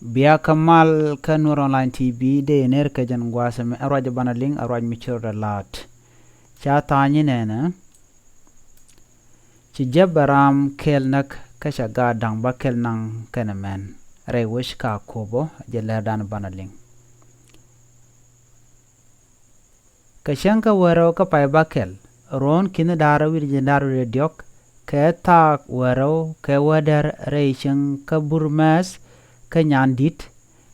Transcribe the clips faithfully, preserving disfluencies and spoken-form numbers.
Bia kä mal kä Nuer Online T V dee ner kɛ jɛn gua̱a̱th ɛmɛ, ɛ ruac banɛ liŋ, ɛ ruac mi ci rɔɔdɛ la̱a̱t. Ca tha̱a̱ŋ inɛnɛ, ci Jɛbɛ ram kɛl näk kä ca gaat da̱ŋ bäkɛl naŋ kɛnɛ mɛn rɛy wec kä Akobo, jɛ lɛr dan banɛ liŋ. Kɛ cäŋ kä wäl rɛw kä pay bäkɛl, ruɔ̱n ki̱ni da̱ŋ rɛw wi̱cdɛ jiɛn da̱ŋ rɛw wi̱cdɛ diɔ̱k, kɛ thaak wäl rɛw kɛ wädäär rɛy cieŋ kä Burmɛth kä Nyandit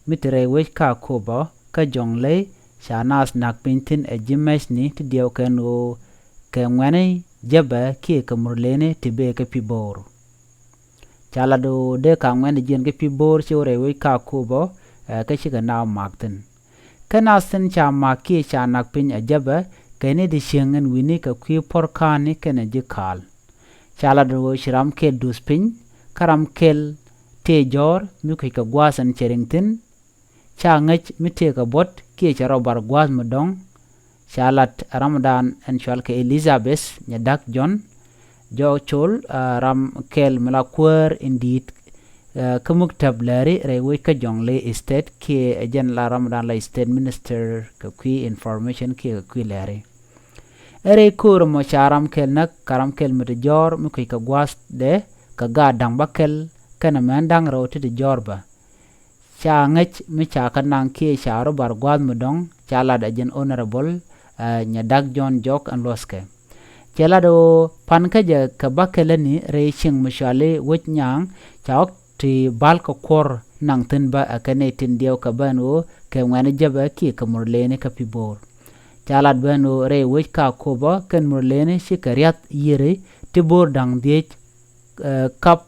mi te rɛy wec kä Akobo kä Jɔŋley, ca naath na̱k piny thi̱n ɛ ji̱ mɛcni ti diɛw kɛn ɣöö kɛ ŋuɛ̈ni Jɛbɛ kiɛ kɛ Murleni ti bëë kä Pibor. Ca lat ɣöö dee ka ŋuɛ̈ni jiɛn kä Pibor ci wä rɛy wec kä Akobo, ɛ, kä cikɛ naath mak thi̱n. Kä naath thi̱n ca mak kiɛ ca na̱k piny ɛ Jɛbɛ kɛ ni ti cieŋ ɛn wi̱ni kɛ kui̱ puɔ̱rkani kɛnɛ ji̱ ka̱a̱l. Ca lat ɣöö ci ram kɛl duth piny, kä ram kɛl tëë jɔ̱ɔ̱r mi kui̱c kɛ gua̱a̱th ɛn cɛ riŋ thi̱n. Ca ŋäc mi tëëkɛ buɔ̱t kiɛ cɛ rɔ bar gua̱a̱th mi dɔ̱ŋ. Ca lat ɛ ramdan ɛn cɔal kɛ Elizabeth Nyadak Jɔ̱ɔ̱n, jɔw col, ɛ, ram kɛl mi la kuäär in di̱i̱t, ɛ, kä muktäb lääri rɛy wec kä Jɔŋley State kiɛ ɛ jɛn la ramdan la State Minister kɛ kui̱ information kiɛ kɛ kui̱ lääri. Ɛ rɛy ko̱o̱r ɛmɔ ca ram kɛl näk, kä ram kɛl mi ti jɔ̱ɔ̱r mi kui̱c kɛ gua̱a̱thdɛ kɛ gaat da̱ŋ bäkɛl kɛnɛ mɛn da̱ŋ rɛw ti ti jɔ̱ɔ̱r bä. Ca ŋäc mi ca kɛ naŋ kiɛ ca rɔ bar gua̱a̱th mi dɔ̱ŋ, ca lat ɛ jɛn Honorable, ɛ, Nyadak Jɔ̱ɔ̱n Jɔk ɛn luɔ̱thkɛ. Cɛ lat ɣöö pan kä jɛ kɛ bäkɛläni rɛy cieŋ mi cɔali wec Nyaŋ, ca ɣɔ̱k ti bal kɛ kuɔr naŋ thi̱n bä ɛ kɛ nɛy tin diɛw kɛ bä ɛn ɣöö kɛ ŋuɛ̈ni Jɛbɛ kiɛ kɛ Murleni kä Pibor. Ca lat bä ɛn ɣöö rɛy wec kä Akobo kɛn Murleni cikɛ riath yiëri ti bo̱o̱r da̱ŋ dhieec, ɛ, kap,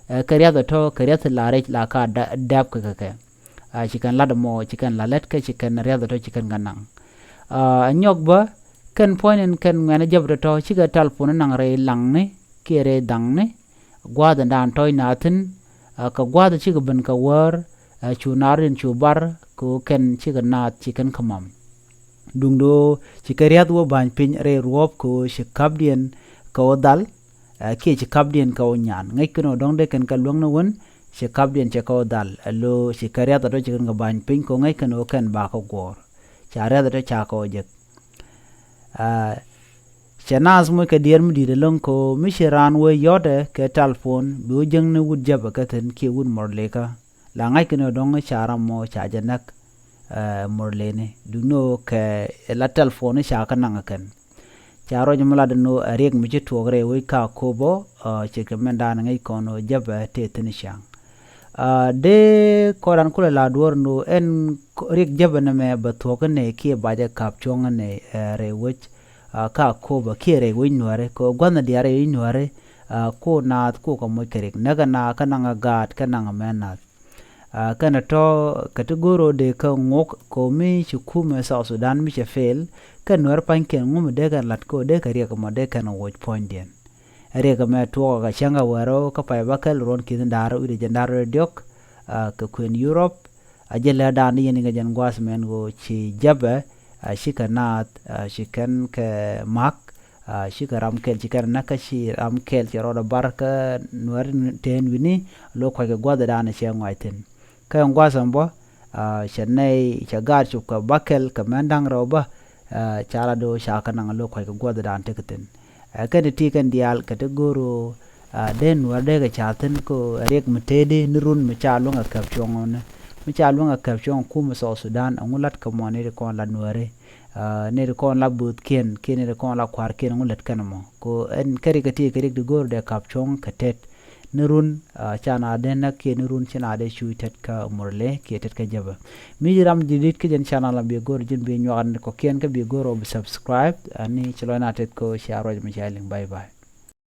ɛ, kɛ riath ɛ tɔ̱ kɛ riath la rɛc la ka da-, dɛp kɛ kɛ kɛ. A, ci kɛn lat ɛmɔ, ci kɛn la lät kä ci kɛn riath ɛ tɔ̱ ci kɛn kɛ naŋ. A, nyɔk bä kɛn puɔ̱ny in kɛn ŋuɛ̈ni Jɛbɛ tɔ̱tɔ̱ cikɛ telephone naŋ rɛy laŋni kiɛ rɛy dhaŋni. Gua̱a̱th in daan tɔ̱c naath thi̱n, a, kɛ gua̱a̱th cikɛ ben kɛ wäär, a, cu naath in cu bar kɛ ɣöö kɛn cikɛ naath ci kɛn kä mam. Duundɛ ɣöö ci kɛ riath wä ba̱ny piny rɛy ruɔ̱ɔ̱p kɛ ɣöö ci ka̱pdiɛn kɛ wä dhal, a, kiɛ ci ka̱pdiɛn kɛ wä nyan. Ŋäc kɛn ɣöö dɔ̱ŋ dee kɛn kɛ luäŋni wän, ci ka̱pdiɛn cɛ kɛ wä dhal. Ɛ lo̱o̱ ci kɛ riath ɛ tɔ̱ ci kɛn kɛ ba̱ny piny kɛ ɣöö ŋäc kɛn ɣöö kɛn bakɛ guɔ̱ɔ̱r. Ca riath ɛ tɔ̱ ca kɛ wä jek. A, cɛ naath moc kɛ diɛɛr mi di̱i̱t ɛlɔ̱ŋ kɛ ɣöö mi ci raan wee yɔ̱tdɛ kɛ telephone bi wä jäŋni wut Jɛbɛ kä thi̱n kiɛ wut Murlekä. La ŋa̱ckɛ ni ɣöö dɔ̱ŋ ca ram mɔ ca jɛ näk, ɛ, Murleni. Duundɛ ɣöö kɛ la telephone ca kɛ naŋ ɛ kɛn. Ca ruac mi lat ɛn ɣöö ɛ riɛk mi ci tuɔɔk rɛy wec kä Akobo, ɛ, ci kɛ mɛn daan ŋäc kɔn ɣöö Jɛbɛ tëë thi̱n ciaŋ. A, dee kɔn raan kulɛ la duɔ̱ɔ̱r ɛn ɣöö ɛn riɛk Jɛbɛ nɛmɛ bɛ thuɔ̱k inɛ kiɛ ba jɛ ka̱p cuɔ̱ŋ inɛ, ɛ, rɛy wec, a, kä Akobo kiɛ rɛy wec Nuääri. Kɛ ɣöö gua̱thni diaal rɛy wec Nuääri, a, ku naath ku kɛ moc kɛ riɛk. Näk ɛ naath kä naŋ ɛ gaat kä naŋ ɛ mɛn naath. A, kɛnɛ tɔ̱ kɛ ti go̱o̱r ɣöö dee kä ŋuɔ̱k kɛ ɣöö mi ci kumɛ South Sudan mi cɛ fail, kä Nuäär pa̱nykiɛn ŋu mi dee kɛn la̱t kɛ ɣöö dee kɛ riɛk ɛmɔ dee kɛn woc puɔ̱nydiɛn. Riɛk ɛmɛ tuɔɔkɛ kɛ cäŋ kä wäl rɛw kä pay bäkɛl, ruɔ̱n ki̱ni da̱ŋ rɛw wi̱cdɛ jiɛn da̱ŋ rɛw diɔ̱k, a, kɛ kuën Europe. A jɛ lɛ da̱a̱n ni yɛn iŋɛ jɛn gua̱a̱th mɛn ɣöö ci Jɛbɛ, a, cikɛ naath, a, ci kɛn kɛ ma̱k, a, cikɛ ram kɛl ci kɛn näk kä ci ram kɛl cɛ rɔɔdɛ bar kä Nuäär tëë wi̱ni, lo̱k kuackɛ gua̱a̱th da̱a̱n cɛ ŋɔac thi̱n. Kä ɛn gua̱a̱th ɛn bä, a, cɛ nɛy cɛ gaat cop kɛ bäkɛl kɛ mɛn da̱ŋ rɛw bä, a, ca lat ɣöö ca kɛ naŋ lo̱k kuackɛ gua̱a̱th da̱a̱n tekɛ thi̱n. Ɛ kɛn ti ti kɛn diaal kɛ ti go̱o̱r ɣöö, a, dee Nuäär dee kɛ ca̱r thi̱n kɛ ɣöö ɛ riɛk mi tëëdi ni run mi ca luäŋ ɛ käp cuɔ̱ŋni. Mi ca luäŋ ɛ käp cuɔ̱ŋ ɛ kumɛ South Sudan, ɛŋu la̱t kɛ mɔ ni ti kɔn la Nuääri. A, ni ti kɔn la bööthkiɛn kiɛ ni ti kɔn la kua̱rkiɛn, ɛŋu lät kɛn ɛmɔ. Kɛ ɣöö ɛn kä riɛk kɛ ti kɛ riɛk ti go̱o̱r dee käp cuɔ̱ŋ kɛ tet ni run, a, ca naath dee näk kiɛ ni run ci naath dee cuuc tet kä Murle kiɛ tet kä Jɛbɛ. Mi ci ram jadid kä jɛn channel ɛmɛ, bi go̱o̱r ji̱n bi nyuak ni kɔ̱kiɛn kä bi go̱o̱r ɣöö bi subscribe, a, ni ci lɔcna tet kɛ ɣöö cia ruac mi cia liŋ. Bye bye.